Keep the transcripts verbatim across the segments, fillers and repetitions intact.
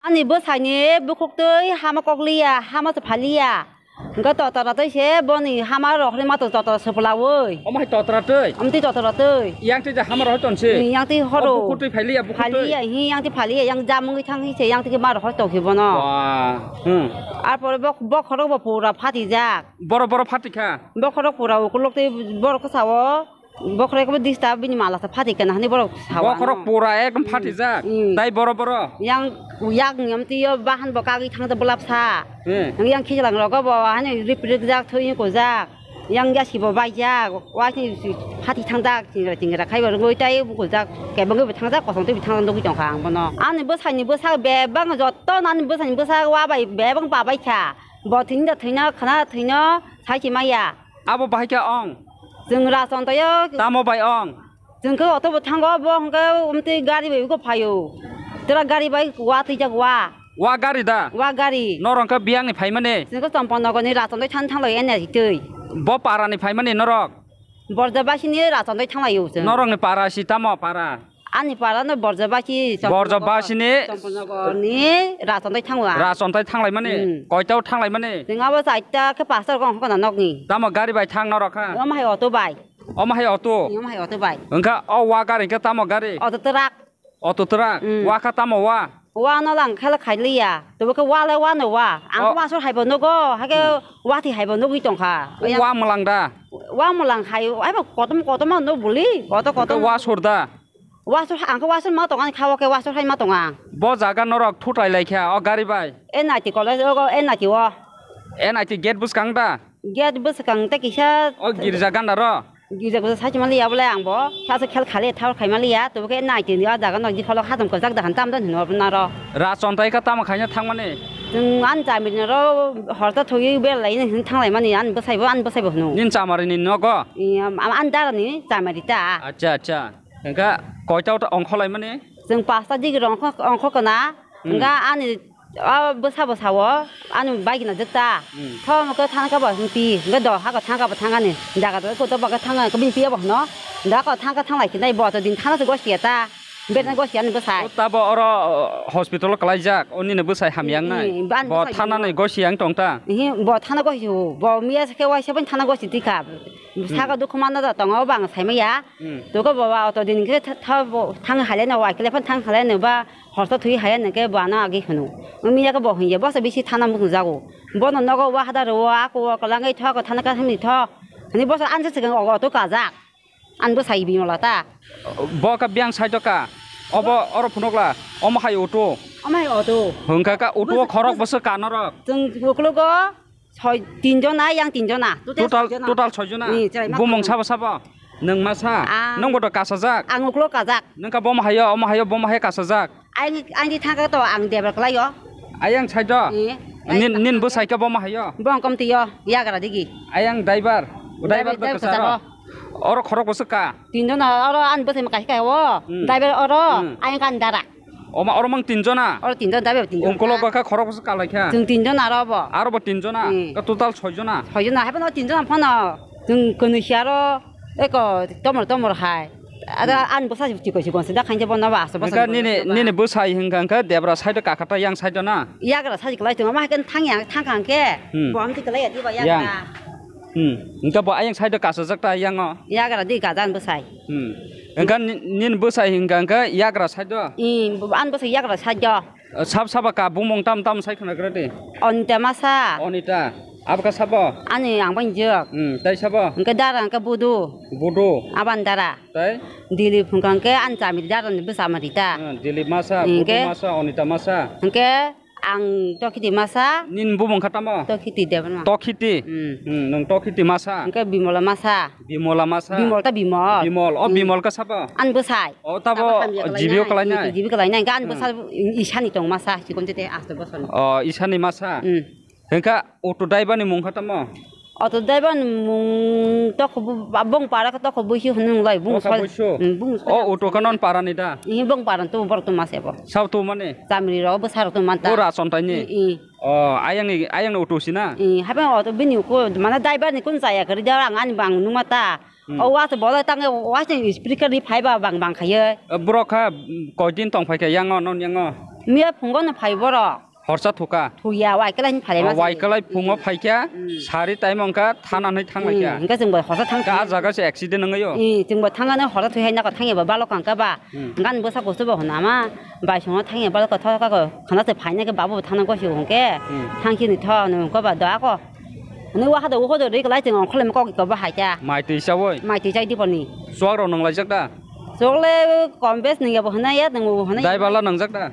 Ani bwsaini bukhuk twi hama kok liya, hama se phaliya. Hwnkhe totora twi se boni hama rok hwnwi ma to totora se phlaui. Omo hai totora twi? Amtwi totora twi. Yang twi je hama rok ton se? Yang twi horo. O bukhuk twi phaliya, bukhuk twi? Phaliya, hi yang twi phaliya, yang jamungwi thang hi se, yang twi ma rok hor tong hi bono. Wa, hmm. Arpore bok-, bokhorok bo pura phatijak. Boro, boro phatikha? Bokhorok pura ukulok twi borok kwchao. Bokhorok ekbar disturb bini mala sa phati kana hani borok sawa. Bokhorok pura ekdom phatijak. Hmm. Tai boro boro. Yang yak niyam tiyo bahan bo kagwi thangta bulap sa. Hmm. Yang khijalang rogo bo hani rip rik jak thoi ko jak. Yang ya sibo bai jak. Wa ni phati thang jak tingra tingra khai bo roi tai bu ko jak. Kebang bo thang jak kosong twi thang dogwi tong kha ang bono. Ani bwsai ni bwsa bebang jotto nani bwsai ni bwsa wa bai bebang ba bai kha. Bo thini da thina khana thino sai chi maya. Abo bahai khe ong? Chwng Rason taio. Tamo bai ong? Chwng khe auto bo thango, bo hwnkhe umtwi gari bai khe phaio. Tera gari bai wa twijak wa. Wa gari da? Wa gari. Norok khe biyang ni phaimani? Chwng khe Champanagar ni Rason tai than thanglai ene hitwi. Bo para ni phaimani norok? Borjabasi ni Rason tai thanglaio chwng. Norok ni para si tamo para? Ani para no Borjabasi, Borjabasi ni Champanagar ni Rason tai thango ang. Rason tai thanglai mani? Hmm. Koita o thanglai mani? Chwng abo chaita khe pasta rok wngkha na nok ni. Tamo gari bai thang norok kha? Omo hai auto bai. Omo hai auto? Omo hai auto bai. Wngkha o wa gari khe tamo gari? Auto truck. Auto truck? Hmm. Wa kha tamo wa? Wa no lang khe khai liya. Tabo khe wa le wa no wa. Ang khe wasor hai bo nogo, hakhe hmm, wati hai bo nogwi tongkha. Wa mwlang da? Wa mwlang hai, ai bo kotom kotom no buli, koto kotom. Wa sur da? Wasor, ang khe wasor ma tong, ani kha o khe wasor hai ma tong ang. Bo jaga norok thutai lai kha o gari bai? N I T college o, N I T o. N I T gate bwskang da? Gate bwskang tei kisa. O girja ganda ro? Girja bwsa sai chuma liya bole ang bo. Kasa khel khali thar khai ma liya, tabo khe N I T ni o jaga no di kholo khatam kwchak da han tam da hino naro. Rason tai kha tamo khaina thangmani? Chwng ani chamari ni ro horta thogwi belai ni hin thanglai mani ani bwsai bo, ani bwsai bo hino. Nini chamari ni nogo? Iya, am-, ani dara ni chamari ta. Acha, acha. Hwnkha koita ongkholaimani? Chwng pasta digi rok ongkho, ongkho kana. Hmm. Hwnkha ani o bwsa bwsa o ani bai gina jwkta. Hmm. Tho mokhe thana khe bo hwnpi. Hwnkhe do hako thangkha bo thangani. Daga do koto bo khe thanga khe bini piya bo hwno. Da ko thangkha thanglai khe nai bo to din thana se gosi ta. Betna gosi ani bwsai. O tabo oro, o, hospital o kwlaijak. O nini bwsai hamyang nai. Hmm, hmm, bo thana ni gosi yang tong ta. Hi, bo thana gosi o. Bo miya se khe waisa bini thana gosi tikha. Hmm. Saka dukhu manna da tongo bang saimaya. Hmm. Toko baba auto din khe tha-, tha-, bo thang hale na wai kle phan thang hale na ba horsa thui hale na khe bo ano agi hunu. Umi ya khe bo hiye bo se bisi thana mung jago. Bono nogo wa hada ro wa ko wa kolangai tho ko thana ka hini tho. Hani bo se an se se auto kajak. An bo sai bi mola ta. Bo ka biang sai to ka. Obo oro phunukla. Omo hai auto. Omo hai auto. Hwnkha ka auto khorok bo se ka norok. Chwng uklogo. Soi, tinjona, yang tinjona. Total, total soijona. Ni, chwrai ma bumung sabo sabo? Nwng masa? Ang. Nwng bodo kasajak? Ang uklo kajak. Nwng ka bomo hayo, omo hayo, bomo hayo kasajak? Ang, ang di thangka to, ang debra kalayo. Ayang saido? Ni, nin, nin bo saika bomo hayo? Bong kom tiyo, yagra digi. Ayang driver? Driver, driver bo driver kasaro? Kasaro. Oro khorok bo swka? Tinjona, oro ang bo sai ma kaisa kayo. Hmm. Driver oro, hmm, ayang kan dara. Oma oro mang tinjona? Oro tinjona, dabe tinjona. Ungkolo bwkha khorok bwswk kalai kha? Chwng tinjona aro bo. Aro bo tinjona? Hmm. Ka total soijona? Soijona, haiphano tinjona phano. Chwng kwnwi si aro eko tomor tomor hai. Ada hmm, an bwsa chikon chikon se da khainje bono ba aso bwsa. Nini, nini bwsai hwnkha hwnkhe debra side o kakha ta yang side o na? Yagra side kwlai tongo, ma hai khe thang yang, thang kha hwnkhe. Hmm. Bo amtwi kwlai ya diba yang. Yagra. Hmm. Hwnkhe bo ayang side o kasajak ta yang o? Yagra di kajan bwsai. Hmm. Hwnkhe ni-, nini bwsai hwnkha hwnkhe yagra side o? Ih, bo-, ani bwsai yagra side o. Sab saba ka bumung tam tam sai khna gra di. Onita masa. Onita. Abo ka sabo? Ani ang bai jok. Hmm, tai sabo? Hwnkhe dara hwnkhe budu. Budu. Aban dara. Tai? Dilip hwnkha hwnkhe ani chamari dara ni bwsa mari ta. Hmm, Dilip masa, hwnkhe budu masa, Onita masa. Hwnkhe Ang Tokhiti masa. Nini bumung kha tamo? Tokhiti Debbarma. Tokhiti? Hmm. Hmm, nwng Tokhiti masa? Hwnkhe Bimola masa. Bimola masa? Bimol ta Bimol. Bimol. O hmm. Bimol khe sabo? Ani bwsai. O tabo G B o kwlainai? G B o kwlainai. Hwnkhe ani hmm. Bwsa isani tong masa. Chikon chete asto bosor. O, isani masa? Hmm. Hwnkhe auto driver ni mung kha tamo? Auto driver ni mung tokho bu-, ba-, bung para khe tokho buisu hwnwi wng lai, bung soi-, hmm, bung soi-, o auto khe non para ni da? Ih, bung para ni to borok tongma se bo. Sabo tongmani? Chamri rok bwsa rok tongma ta. O Rason tai ni? Ih, ih. O, ayang ni, ayang ni auto si na? Ih, haiphano auto bini ko, mane driver ni kun chaya kwrwi da, ang ani bang numa ta. Hmm. O wa se bolai tang, wa se speaker ri phai ba bang bang khaiye. O borok kha, mm, koi din tong phai kha yang o, non yang o? Miya phungo no phai borok. Horsa thuka. Thuya, waikalai ni phalai ma. Waikalai phungo phaikya, sari time wngkha thana hinwi thanglaikya. Hingke chwng bo horsa thang. Ka jaga se accident wngwi o. Chwng bo thangani horsa thwi hai nako thangya ba balok kangka ba. Gan bwsa kusu bo hwnama. Bai songo thangya balok thok thok khana se phaina ke babu thana gosi hwnkhe. Thangsi ni tho nung ko ba do ako. Hwnwi wahado uhodo ri kwlai chwng ongkholem kok iko bo hai kya. Mai twi chawoi. Mai twi chai di porni. Chuak rok nang laijak da? Chokle kom bes nang yabo hwnai ya nang hwnai. Dai bala nangjak da?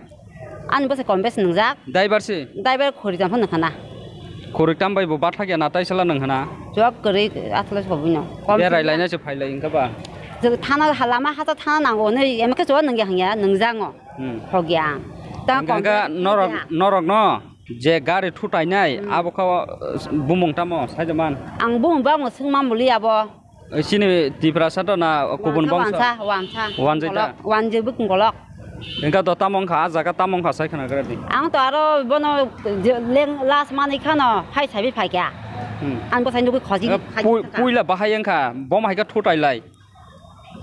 Ani bwsai kom bes nwngjak. Driver se? Driver khori jang phano khana. Khori tam bai bo bathak ya na tai sala nang hana. Chuak kwrwi atla sobo no. Kom berai laina se phai lai wngkha ba. Jeng thana ha lama hata thana nango ne emke chuak nangya hangya nangjango. Hmm. Hogya. Ta kom bes norok, norok no je gari thutai nai abo kha bumung tamo sai man. Ang bumung ba mo swngma muli abo. Chini Tiprasa to na kubun bangsa? Wansa, wansa. Wanjai ta? Wanjai bwkung golok. Engka do tamo wngkha, a jaga tamo wngkha sai khna gra di. Ang to aro bono je leng last mani khano hai sabi phaikya. Hmm. Ang bwsai nugwi khoji. Eh, pui-, puila bahai wngkha, bom hai kha thutai lai.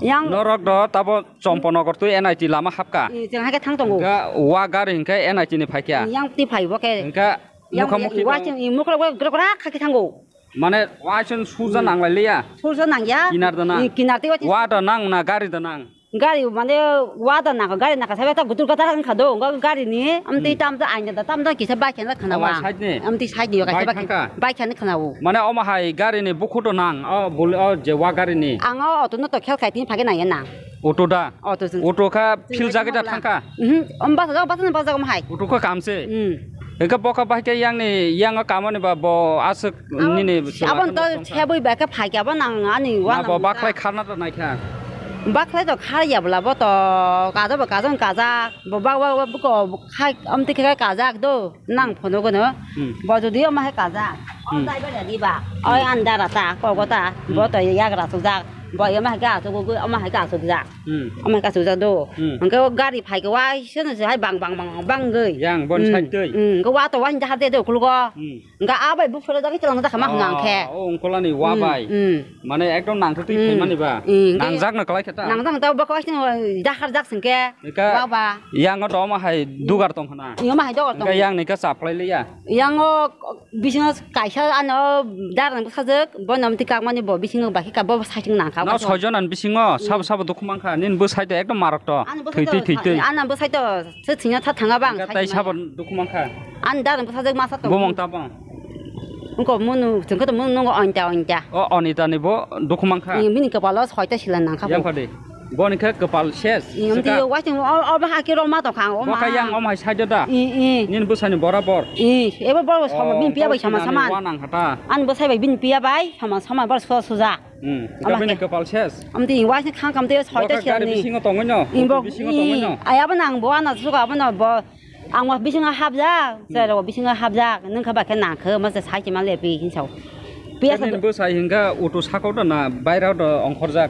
Yang norok do tabo Chomponogor twi N I T lama hapka. Chwng hai khe thang tongo. Engka wa gari hinkhe N I T ni phaikya. Yang ti phai bo khe. Engka yang mukha mukhi wa tong. Chwng i mukha wa gra gra kha khe thango. Mane waisong suja nanglai liya. Suja nangya. Kinar da nang. Kinar tei waisong. Wa da nang na gari da nang. Gari mane wa da nang, gari nang ka sabe ta gutur gatar wngkha do, wngkha gari ni, amtwi tam ta aina da, tam ta kisa bike na khana wa. Amtwi side ni kaisa bike thangka. Bike ni khana o. Mane omo hai gari ni bukhu to nang, o bul o je wa gari ni. Ang o auto no to khel khai tini phage nang ya nang. Auto da. Auto jeng. Auto kha phil jagwi da thangka. Mhm. Om basa, basa, basa, basa, om hai. Auto kha kamse. Hmm. Hingke bo kha bahai khe yang ni, yang o kamo ni ba bo aswk nini. Abo to sebui ba khe phai khe abo nang ani. Na wa bo nang bakhlai kharna to nai kha. Bakhlai to khar ya bwla bo to kaja bo kaja kaja bo ba wa buko khai amtwi khe kajak do nang phono gono. Hmm. Bo jodi omo hai kajak. O driver ya di ba. Oi andar ata kogo ta. Bo to yagra sujak. Bo omo hai ga sujak omo hai ga sujak. Hmm. Omo hai ga sujak do. Hmm. Hingke o gari phai khe wai seno se hai bang bang bang bang goi. Yang bon side twi. Hmm. Hingke wa to wa hinda hade do khulgo. Hmm. Hingke a bai buphuru dagi chwla nang jakha ma hwnga ang khe. O ungkolani wa bai. Hmm. Mane ekdom nangtwi twi phaimani ba. Hmm. Nangjak no kwlai khe ta. Nangjak no ta bokol sini dahar jak singke. Wa ba. Yang o to omo hai dugar tong khna. Yang ma hai dugar tong. Hingke yang ni khe chap khlai liya. Yang o bisingo kaisa ano darang bwsajwk bo nom ti kakmani bo bisingo bai khe bo saichung nang kha. No soijon an bisingo sabo sabo dukhu mankha nini bwsai to ekdom marok to. Thwi twi thwi twi. Ano bwsai to. Se thwina tha thanga bang. Hingke tai sabo dukhu mankha. Ani darang bwsajwk masa to. Bumung ta bang. Ungko munu, chwngkhe to munu nungo ointa ointa. O Onita ni bo dukhu mankha. Ni bini kwpalo soita sila nangkha. Yang phadi. Boni khe kwpal ses. Ni amti yo waising o, o ba hake roma to khang o ma. Bo kha yang om hai side da. I, i. Nini bwsani borabor. I, ebo bor sama bini piya bai sama sama. Wa nang hata. Ani bwsai bai bini piya bai sama sama bor so suja. Hmm. Ama bini kwpal ses. Amti waising khang kam te soita sila ni. Bisingo tongoi no. Bisingo tongoi no. Ayabo nang bo ana suka abo no bo. Ang wa bisingo hapjak, chwrairok bisingo hapjak, nwng kha ba khe nang khe, omo se sai se ma le pi hinsa o. Pi asa. Nini bwsai hingkha utu saka o da na baira o da ongkhorjak?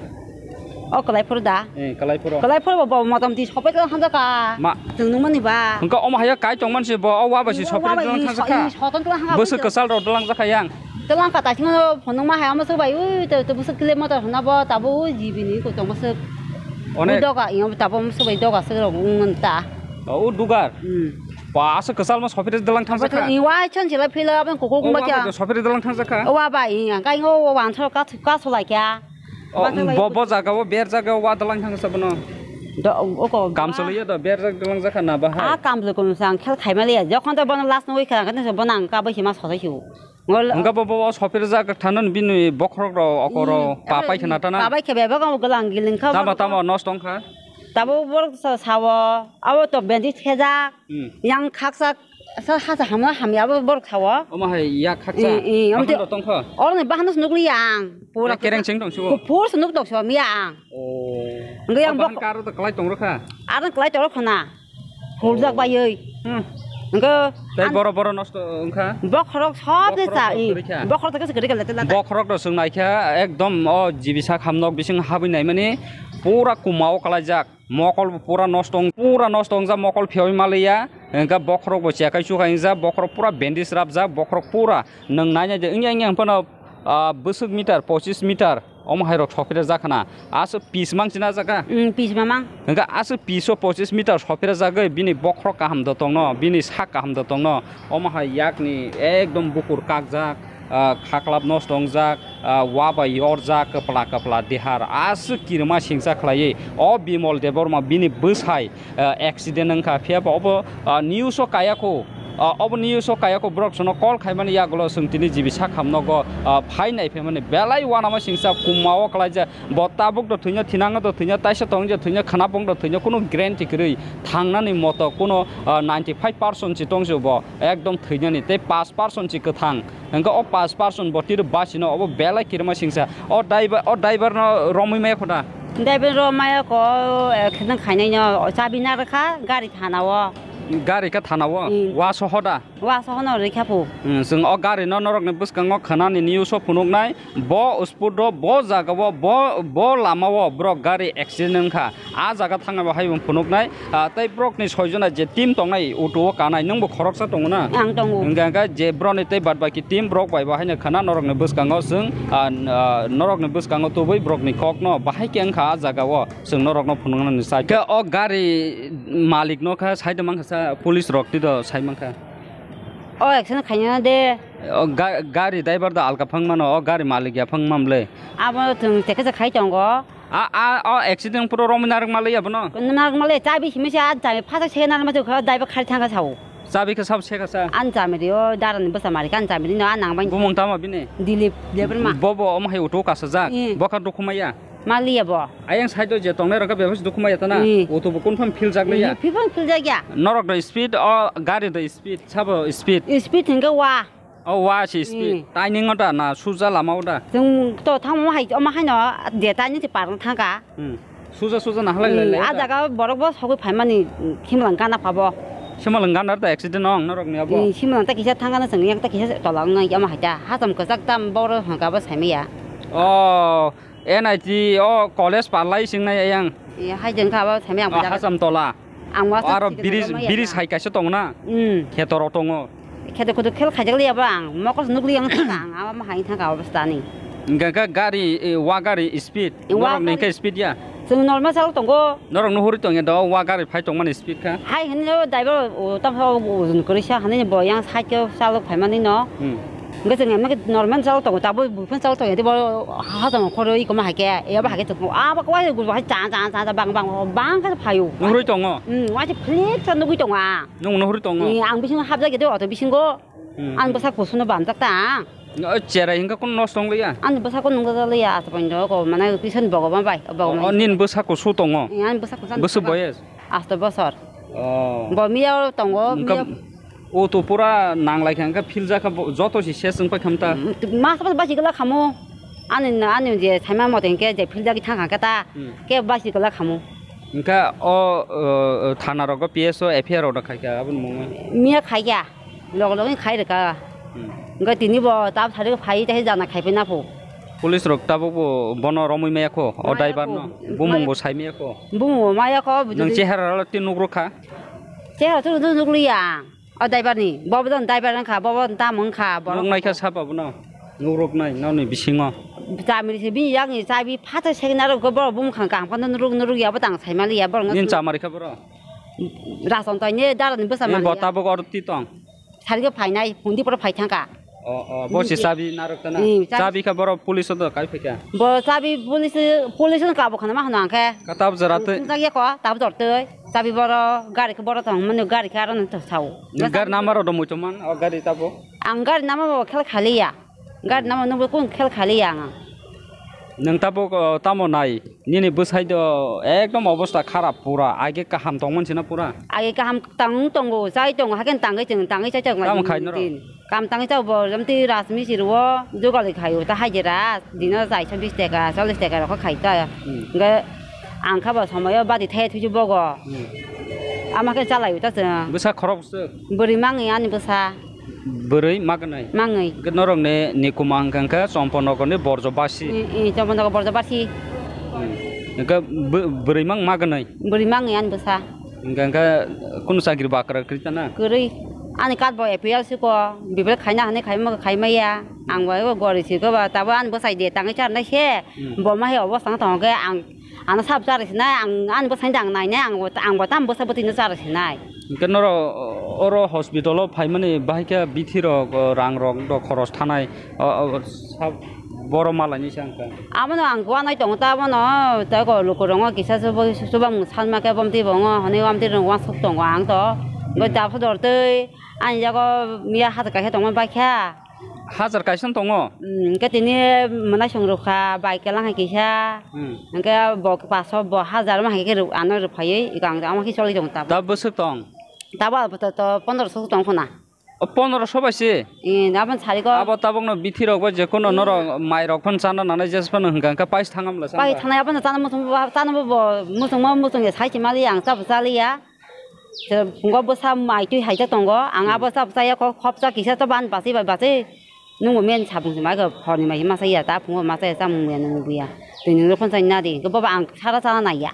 O kwlai phuru da. Eh, kwlai phuru. Kwlai phuru bo motamti sopai tong hamjak ka. Ma. Chwng nung mani ba. Hingkha omo hai o kai tong man se bo, o wa ba se sopai tong hamjak ka. Bwswk kwchal rok dwlang jak kha yang. Twlang ka taisingno phunukma hai omo swk bai, ui, to, to bwswk kile motor hwnna bo, tabuk ui G B ni kotong bwswk. Onek. Ui doga, iyo tabuk omo swk bai doga swk rok wng ta. O, o dugar? Hmm. Ba, aswk kwchalma sopire dwlang thangsa kha. Ni wai chan chila phila, abang kuku kumba kya. Sopire dwlang thangsa kha? O, wa bai, iya, kai ngo, o, wansaro ka, ka solai kya. O, bo, bo jaga o, ber jaga o, wa dwlang thangsa bono. Do, o, ko, kam solai ya do, ber jaga dwlang jakha na ba hai. A kam le kun sang khel khai ma le ya, jokhon to bono last no wi kha, kan se bono ang ka bai hima sosai hiu. Hingke bo, bo, bo sopirjak thanon bini bokhorok rok okoro pa pai khna tana. Pa bai khe bebak ang glang giling kha. Tamo, tamo nosto wngkha. Tabo borok sa, sao, abo to bandage khejak. Hmm. Yang khaksa sa, hasa hamya, hamya abo borok sao. Omo hai yak khaksa. Eh, eh, bahan rok tongkha. Oroni bahan se nukli yang. Pura kereng sing tong subo. Pur se nuk tong subo miya ang. Oh. Hingke yang bahan bok karo to kalai tong rokha. Aro kalai tong rokha na. Huljak baiwi. Hmm. Hingke tei an- boro boro nosto wngkha. Bokhorok sob de cha, bokhorok i. Kwrwi kha. Bokhorok to kwrwi kha, lete lete. Bokhorok rok chwng naikha, ekdom o jibi sak hamnok bising habwi naimani pura kuma o kalaijak. Mokol bo pura nosto wng, pura nosto wngjak, mokol phiyogwi maliya. Hingke bokhorok bo chekai chukai wngjak, bokhorok pura bandage rapjak, bokhorok pura nwng nainai de wngya wngya hwnphano, ah, bwswk meter, pochis meter. Omo hai rok sopira jakha na. Aswk pis mang china jaga. Hmm, pis mamang. Hingke aswk piso pochis meter sopira jagwi bini bokhorok kaham da tongno, bini sak kaham da tongno. Omo hai yakni ekdom bukur kakjak, ah, khaklap nosto wngjak, ah, wa bai yorjak, kwpla kwpla dihar. Aswk kirima singsa khlaiwi o Bimol Debbarma bini bwsai, ah, accident wngkha. Phiya ba obo, ah, news o kaya kho. Ah, obo news o kaya kho, borok sono call khaimani yagulo chwng tini G B sak ham nogo, ah, phai nai phaimani belai uanama singsa kuma o kwlaijak. Bo tabuk do thwino, thinango do thwino, taisa tong je thwino, khwnapung do thwino, kunu guarantee kwrwi thangnani moto kunu, ah, ninety five percent si tong se bo ekdom thwinani tei paanch percent si kwthang. Hingke o paanch percent bo tiro basino obo belai kirima singsa. O driver, o driver no romwi maya khoda. Driver romaya ko, eh, khedang khainai no, o chabi na rwkha, gari thana o. Gari khe thana o? Hmm. Wa sohoda? Wa sohono rwkha phu. Hmm, chwng o gari no norok ni bwskango khwnani news o phunuknai, bo spot o, bo jaga o, bo, bo lama o borok gari accident wngkha. A jaga thangna bo hai phunuknai, ah, tei borok ni soi jona je team tongnai auto o kanai, nwng bo khoroksa tongo na? Ang tongo. Hingke, hingke je borok ni tei bad baki team borok bai bo haino khwna norok ni bwskango chwng, ah, n-, ah, norok ni bwskango tubui borok ni kok no bahai khe wngkha a jaga o chwng norok no phunuknani sai. Khe o gari malik no kha sai do mankha sa police rok twi do sai mankha. O accident khaina de. O ga-, gari driver do alka phang mano, o gari malik ya phang mam le. Abo thung tekhe se khai tongo. A, a, o accident puro romwi narwk malai abono? Narwk malai, chabi simi se a chabi phasa se narwk ma se kha, daiba khari thangkha sao. Chabi khe sabo se kha sa? An chabi rio, darani bwsa mari kha, an chabi rino, a nang bai. Bumung tamo bini? Dilip Debbarma. Bo, bo, omo hai auto kasajak? Eh. Bo kha dukhumaya? Maliya bo. Ayang side o je tongnai rok kha bebas dukhumaya tana? Eh. Auto bo confirm phil jak liya? Eh, phil phil jak ya. Norok do speed, o gari do speed, sabo speed? Speed hingke wa. O wa si speed. Hmm. Timing o da na suja lama o da? Chwng to thangma hai, omo haino je timing se par thangka. Hmm. Suja suja na halai lai lai. Hmm, a jaga borok bo sogwi phaimani, hmm, khimlang gana phabo. Khimlang gana da accident ong norok ni abo? Hmm, khimlang ta kisa thangana chwng yang ta kisa tola wngnai omo hai ta. Hacham kwchak tam boro hwnka bo saimaya. Oh, N I T o college parlai singnai ayang. Iya, hai jeng kha bo saimaya ang. Oh, bwjak. Hacham tola. Ang wasa aro bridge, bridge hai kaisa tongo na? Hmm. Kheto rok tongo. Kheto khudu khel khaijak liya bo ang. Mokol nukli ang thangka ang, abo ma hai thangka obostha ni. Hingke khe gari, eh, wa gari speed. Eh, wa norok ni gari. Hingke speed ya? Chwng normal chalo tongo. Norok no huri tongya do, wa gari phai tongmani speed kha? Hai hwnwi driver, o, tamo o, o, kwrwi sa hwnwi bo yang side o chalo phaimani no. Hmm. Hingke chwng emne normal chalo tongo, tabuk buphang chalo tongo, tei bo hacham khoro iko ma hai khe, ebo hai khe tongo. Abo kwbangma guru hai cha, cha, cha, cha, bang, bang, bang khe phaio. Nuhrui tongo? Hmm, waisa flex sa nugui tongo ang. Nwng nuhrui tongo? Hmm, ang bisingo hapjak ya tei auto bisingo. Hmm. Ang bwsa kusuno bamjak ta ang. O cherai hingke kun nosto wng liya? Ang bwsa kun nungja liya, asa pon do ko, mane kison bogo ma bai, bogo ma. O, o, nin bwsa kusu tongo? Hmm, ang bwsa kusu. Bwswk boyes? Asto bosor. Oh. Bo miya tongo, miya. O to pura nang lai kha, hingke phil jak kha bo, joto si ses wng pai kha ta. Mm, mas mas basi gala khamu. Ani na, ani je saima mote hingke je phil jagwi thang kha ta. Hmm. Ke basi gala khamu. Hingke o, o, thana rogo P S o F I R order khai kha aboni mungwi. Miya khai kha. Log log khai rwkha. Hmm. Hingke tini bo tab sari phai tei jana khai phi na phu. Police rok tabuk bo bono romwi maya kho, o driver no. Maya kho. Bumung bo sai maya kho. Bumung bo maya kho, bujo. Nwng chehara rok tin nuk rw kha. Chehara to nuk liya. O driver ni, bo bo driver wng kha, bo bo tamo wng kha, borok. Nuk nai kha sapa bono? Nuk rok nai, noni bisingo. Chamari se bini yakni chabi phatar second aro borok bumung kha, kaham khe nuruk nuruk ya, bo tang sai mali ya, borok. Nini chamari kha borok? Rason tai ne dara ni bwsa mali ya. Bo tabuk oro ti tong? Sari khe phainai, hundi pore phai thang kha. O, o, bo si chabi narwk tana? Hmm, chabi. Chabi kha borok police o do kai phai kha? Bo chabi police, police no kabo khana ma hano ang khe. Ka tab jora twi? Thung jak ya ko, tab jor twi. Chabi boro, gari khe boro tong mani, gari khe aro nang sao. Nwng gari number rok do muitu man, o gari tabo? Ang gari number bo khel khaliya. Gari number nungbo kun khel khaliya ang. Nwng tabo, o, tamo nai? Nini bwsai do ekdom obostha kharap pura, age kaham tongmani sina pura? Age kaham tang tongo, chai tongo, haikhe tangwi chwng tangwi chai chai. Tamo khai norok? Kam tangwi chao bo, jemti rajmistri rwo jugali khaio, ta hajira dino chaisa bis taka, chollish taka rokho khai ta. Hmm. Hingke ang kha bo somoyo badi thai thuju bogo. Hmm. Ama khe chalaio ta chwng. Bwsa khorok bwswk? Bwrwi mangwi ani bwsa. Bwrwi magnai? Mangwi. Hingke norok ni nikuma hingka hingke Chompo nogor ni Borjo basi? I, i, Chompo nogor Borjo basi. Hmm. Hingke bw-, bwrwi mang magnai? Bwrwi mangwi ani bwsa. Hingke, hingke kunu chakri bakra kwrwi tana? Kwrwi. Ani kat bo A P L siko, bibel khaina hwnwi khaima khaimaya. Ang bo ego gori siko ba, tabo ani bwsai de tangwi charnai se. Hmm. Bo ma he obostha wng tongo khe ang, ano sab charwi sinai, ang ani bwsai dang nainai, ang bo, ang bo tam bwsa bwtwi no charwi sinai. Hwnkhe norok oro hospital o phaimani bahai khe bithi rok, o, rang rok do khoros thanai, o, o, sab-, boro malaini se ang kha. Abono ang wanai tongo ta, abono tei ko lukurok kisa se bo, se bang sanma khe bomti bongo, hwnwi bomti rok wansuk tongo ang to. Bo Hmm. Japsa dortwi, ani jago miya hajar kaisa tongma baikha. Hajar kaisa tongo? Hmm, hwnkhe tini mwnaisong rwkha, bai kelang hai kisa. Hmm. Hwnkhe bo paso bo hajar ma hai khe rw-, ano rwphaiwi, ego ang ama khe choli tongo tabo. Ta bwswk tong? Tabo abo to, to pondro so tong khuna. O, pondro so bai se? Eh, aboni sari ko. Abo tabukno bithi rok bai je kono norok mai rok phano chana nanai jes phano hwnkha hwnkhe pais thangam la Pai sanba. Thanai abono chana muchung bo, chana bo, bo muchung ma muchung ya sai se mali ang chabo chaliya. Se phungo bwsa mai twi haijak tongo. Ang Hmm. Abo chabo chaya kho khopsa kisa to ban basi bai basi. Nungbo men sabung se mai khe horni mai masa ya ta phungo masa ya chamung ya nungbo ya. Twi nungbo phone sai na di. Khe bobo ang sara chana naiya.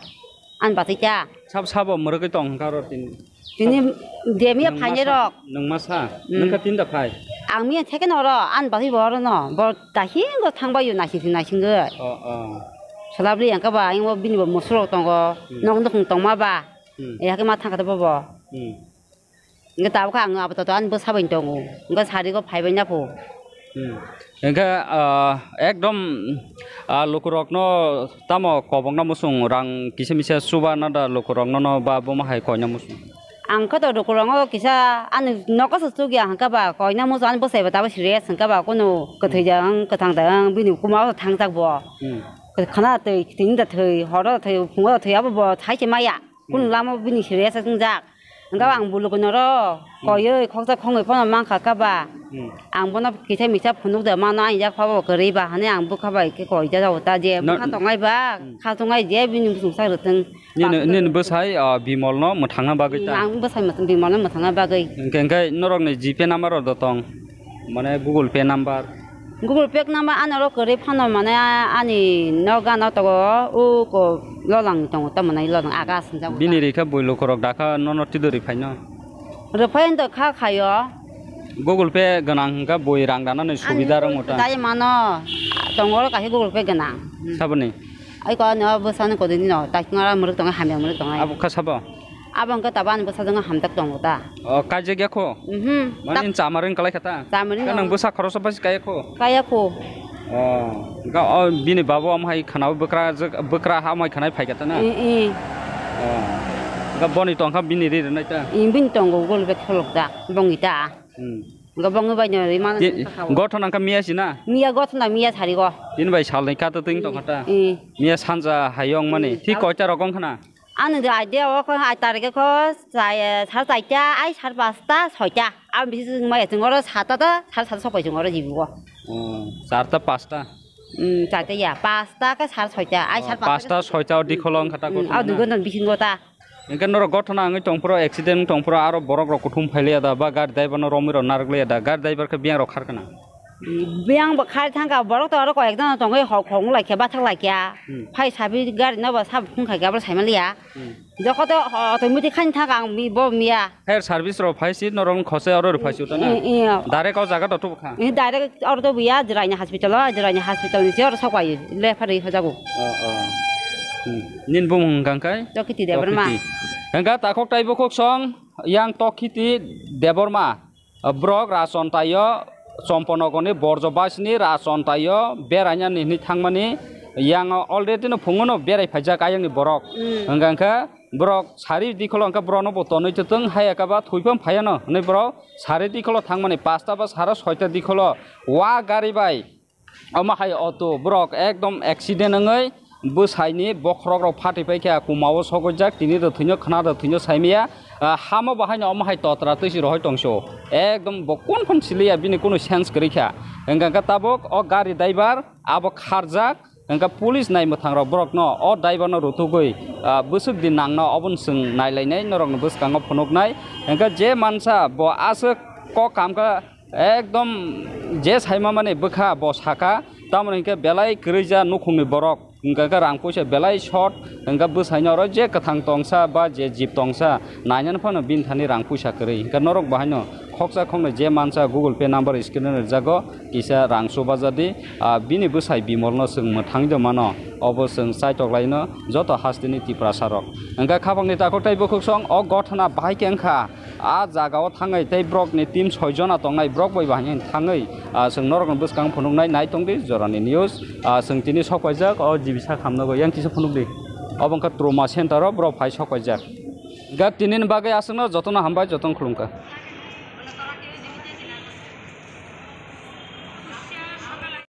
An basi cha. Sab sabo mwrwgwi tong hwnkha oro tini. Tini demiya Nwng phainai masa, rok. Nwng masa, Hmm. Nwng kha tinda phai. Ang miya second oro, an bagwi bo oro no, bo dahingo thangbai yo naising naisingwi. Oh, oh. Salabri ang khe ba, ayung bo bini bo musuk rok tongo, Hmm. Nok nukhung tongma ba, Hmm. Ya khe ma thang kha bo bo. Hmm. Hwnkhe tabuk khe ang apato ani bwsa bai tongo, hwnkhe sari go phaibai na pho. Hmm. Hwnkhe, ah, ekdom, ah, lukurokno tamo kobokna muchung rang kisa misa chuba na da lukurokno no ba buma hai koina muchung? Ang khe to lukurokno kisa ani nogo se chukya hwnkhe ba koina muchung ani bwsai ba tabuk serious hwnkhe ba kunu kwthwi da wng, kwthang da wng, bini kuma o thangjak bo. Hmm. Khana twi, tini da thwi, horo thwi, phungo thwi abo bo thai se maya. Kunu Hmm. Lama bini serious wngjak. Hwnkhe ang bulukunoro Hmm. Koiwi khoksa khongwi phano mankha kha ba. Hmm. Ang bono kisa misa phunuk de mano ang jak phabo kwrwi ba hwnwi ang bwkha bai khe koi ja jago ta je No- bwkha tongnai ba Hmm. Kha tongnai je bini bwswng sak rwtwng. Nini, nini bwsai, ah, Bimolno mwthangna bagwi ta? Hmm, ang bwsai mwth-, Bimolno mwthangna bagwi. Hwnkhe, hwnkhe norokni G P number rok do tong? Mane Google Pay number? Google Pay number ano oro kwrwi phano mane ani nok gana tongo, o ko lolang tongo, tamo nai lolang aga sinjak. Bini rikha bui lukurok dakha nono tidori phaino. Rwphai wngtong kha khaio. Google Pay gwnang hwnkha bui rang danani subida rwngmo ta. Dai mano tongo oro kaisa Google Pay gwnang. Saboni? Ai ko ano bwsano kodini no, taiknara mwrwk tongo, hamya mwrwk tongo. Abo kha sabo? Abo hwnkhe tabo ani bwsajwkno hamjak tongo ta. O, kaijak ya kho? Mhm. Mani chamaring kalai kha ta? Chamaring. Nang bwsa khoroksa bai kaya kho? Kaya kho. O, ga o bini babo am hai khana bwkra, bwkra ha mai khana phai kha ta na? Eh, eh. O. Ga boni tong kha bini ri rwnai ta? Eh, bini tongo gol bag kholok jak, bongi ta. Hmm. Ga bongi bai no ri mano. Gothona kha miya sina? Miya gothona miya sari go. Tin bai sal ni kha to ting tong kha ta? Eh. Miya sanja hayong mani. Eh, thik koita rokong khana? Ano de idea o kho ai tarike kho chai, sar chaita, ai sar pasta, soita. Abo bisi chwng maya chwng oro sata ta, sar sata sopai chwng oro jibo. Hmm, charta pasta. Hmm, chaita ya, pasta khe sar soita, ai sar pasta. Pasta soita o dikholo wngkha ta. Hmm, gothona. Abo dui ghonta bisingo ta. Hwnkhe norok gothona wngwi tongphuru, accident wngwi tongphuru, aro borok rok kuthum phailiya da, ba gari driver no romwi rok narwk liya da, gari driver khe biyang rok kharkana. Biyang bo khai thangkha, borok to aro koyek jana tongwi hok hok wng laikha, bathak laikha. Hmm. Phai sabi gari no bo sabo phung khaikha, abo saimaliya. Hmm. Jokho to automatic khaini thangkha ang mi-, bo miya. Fire service rok phai si norok khosai oro rw phai si utana. I, i, i. Direct o jaga to tubukha. I, direct oro to buya, Jraini hospital o, Jraini hospital ni se oro sok bai le phari hojago. Oh, oh. Hmm. Nin bumung hwnkha khe? Tokiti Debbarma. Tokiti. Hwnkha takhok tai bukhuk song yang Tokiti Debbarma. Borok Rason taio, Chomponogoni Borjo basini Rason taio beraina ni hinwi thangmani, yang already no phungo no berai phaijak ayang ni borok. Hmm. Hwnkha khe borok sari dikholo hwnkha borok no bo tonwi twtwng, haya khe ba thwi phano phaiya no hinwi borok sari dikholo thangmani, pasta ba sara soita dikholo wa gari bai. Omo hai auto borok ekdom accident wngwi bwsaini bokhorok rok phatwi paikha, kumao sogojak, tini rwthwino khna rwthwino saimaya, ah, hamo bahaino omo hai totra twisi rohoi tongso, ekdom bo kun phano siliya, bini kunu sense kwrwi kha. Hwnkha khe tabuk o gari driver abo kharjak, hwnkha police nai mwthang rok borokno o driver no rutugwi, ah, bwswk di nangno obono chwng nailainai, norokni bwskango phunuknai, hwnkha je mansa bo aswk kok kam kha. Ekdom je saima mani bwkha bo saka, tamoni hinkhe belai kwrwija nukhungni borok. Hingka khe rang puisa belai short, hingka bwsaino oro je kwthang tongsa ba je jip tongsa, nainani phano bini thani rang puisa kwrwi. Hingka norok bahaino khoksa khoknwi je mansa Google Pay number screen o rijak o, kisa rang chubajadi, ah, bini bwsai Bimolno chwng mwthangwi mano, obo chwng chaitok laino joto hasteni Tiprasarok. Hingka khapangni takhuk tei bwkhuksong o gothana bahai khe wngkha. A jaga o thangwi tei borok ni team soi jona tongnai, borok bai bahai thangwi, ah, chwng norok ni bwskang phunuknai. Nai tongdi jorani news, ah, chwng tini sok paijak o G B sa khamnago, yang kisa phunukdi. Obo wngkha trauma center o borok phai sok paijak. Ga tini ni bagwi aswkno jotono hambai, jotono khulumkha.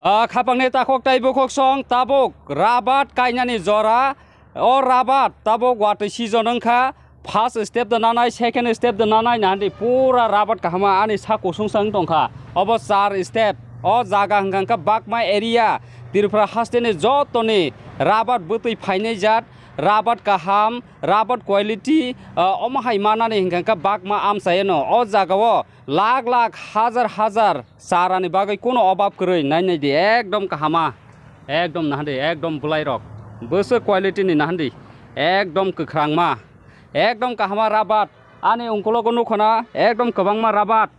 Ah, khapangni takhuk tei bwkhuksong tabuk rabat kainani jora. O rabat tabuk watwi season wngkha, first step da nanai, second step da nanai, nahandi pura rabat kahama ani sa kusung sa wng tongkha. Obo char step, o jaga hwnkha hwnkha Bakma area, Tripura hasteni jotoni rabat bwtwi phainai jat, rabat kaham, rabat quality, ah, omo hai manani hwnkha hwnkha Bakma amchayano. O jagao lakh lakh, hajar hajar charani bagwi kuno obab kwrwi, nai nai di, ekdom kahama, ekdom nahandi, ekdom bwlairok, bwswk quality ni nahandi, ekdom kwkhrangma, ekdom kahama rabat. Ani ungkulogo nukhona ekdom kwbangma rabat.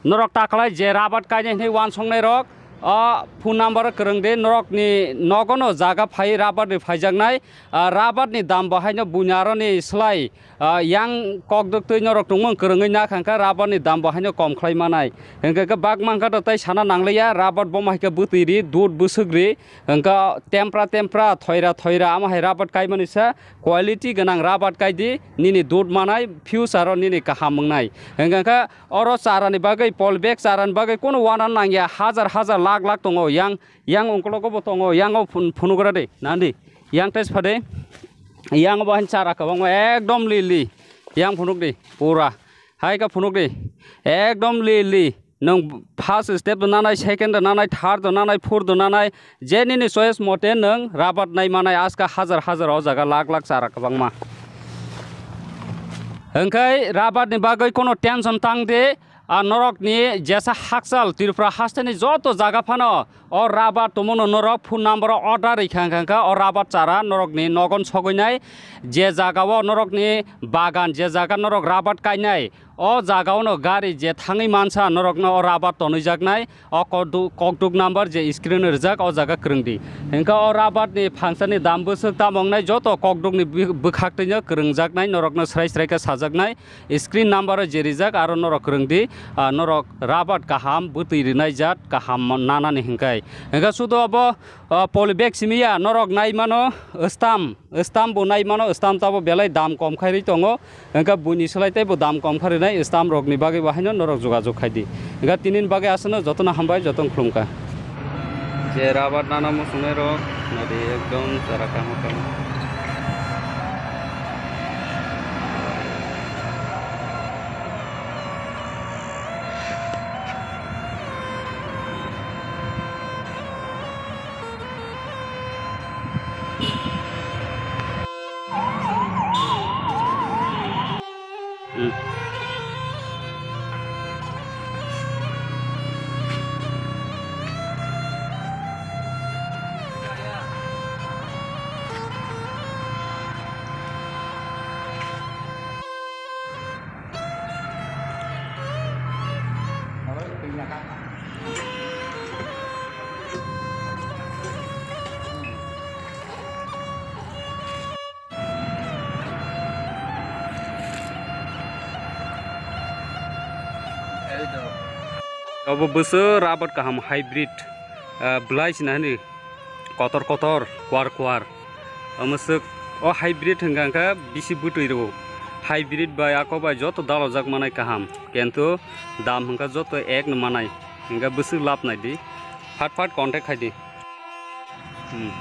Norok taklai je rabat kainai hwnwi uansuknairok, o phone number kwrwng di, norokni nogono jaga phai rabat ri phaijaknai, ah, rabat ni dam bo haino buini aroni slai, ah, yang kokdwk twi norok tongmung kwrwngwi nakha hwnkha rabar ni dam bo haino kom khlai manai. Hwnkhe khe bak mankha to tei sana nangliya, rabar bomo hai khe bwtwi ri, dud bwswk ri, hwnkha tempra tempra, thoira thoira, amo hai rabar kaimani sa quality gwnang rabar kai di, nini dud manai, future o nini kaham wngnai. Hwnkha khe oro chara ni bagwi, polybag chara ni bagwi kuno uanan nangya, hajar hajar lakh lakh tongo, yang, yang ungkulogo bo tongo, yang o phun-, phunugra de, nandi, yang test phade. Yang bo hain chara kwbangma ekdom li li. Yang phunuk di pura. Hai khe phunuk di. Ekdom li li. Nwng first step do nanai, second do nanai, third do nanai, fourth do nanai. Je nini choice mote nwng rabat nai manai, aska hajar hajar o jaga lakh lakh chara kwbangma. Hwnkhe rabat ni bagwi kono tension tang di. A norokni jesa hakchal Tripura hasteni joto jaga phano o rabar tongmano norok phone number o order rikha hwnkha hwnkha o rabar chara norokni nogon sogwinai, je jaga o norokni bagan, je jaga norok rabar kainai, o jaga ono gari je thangwi mansa norokno o rabar tonwijaknai, o kokduk, kokduk number je screen o rijak o jaga kwrwngdi. Hwnkha o rabar ni phangsani dam bwswk tamo wngnai joto kokduk ni bwkhak twino kwrwngjaknai norokno srai srai khe sajaknai. Screen number o je rijak aro norok kwrwng di, ah, norok rabat kaham bwtwi rwnai jat kaham nanani hwnkhe. Hwnkhe sudo obo, ah, polybag simi ya, norok nai mano stamp, stamp bo nai mano, stamp tabo belai dam kom khai rwi tongo. Hwnkhe buini slai tei bo dam kom kha rwnai stamp rokni bagwi bo haino norok jogajog khai di. Hwnkhe tinini bagwi aswkno jotono hambai, jotono khulumkha. Je rabat nana muchungnai rok, nadi ekdom chara kamo kamo. Obo bwswk rabat kaham hybrid, ah, bwlai sina hwnwi kotor kotor, kuar kuar. Omo swk o hybrid hwnkha hwnkha bisi bwtwi rwo. Hybrid bai ako bai joto dalojak manai kaham, kintu dam hwnkha joto ek no manai, hwnkha bwswk lab nai di, phat phat contact khai di. Hmm.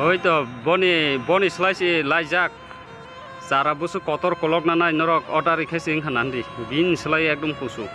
Oi to boni, boni slai se laijak. Chara bwswk kotor kolok nanai norok order rikhe se wngkha nandi. Bini slai ekdom kusu.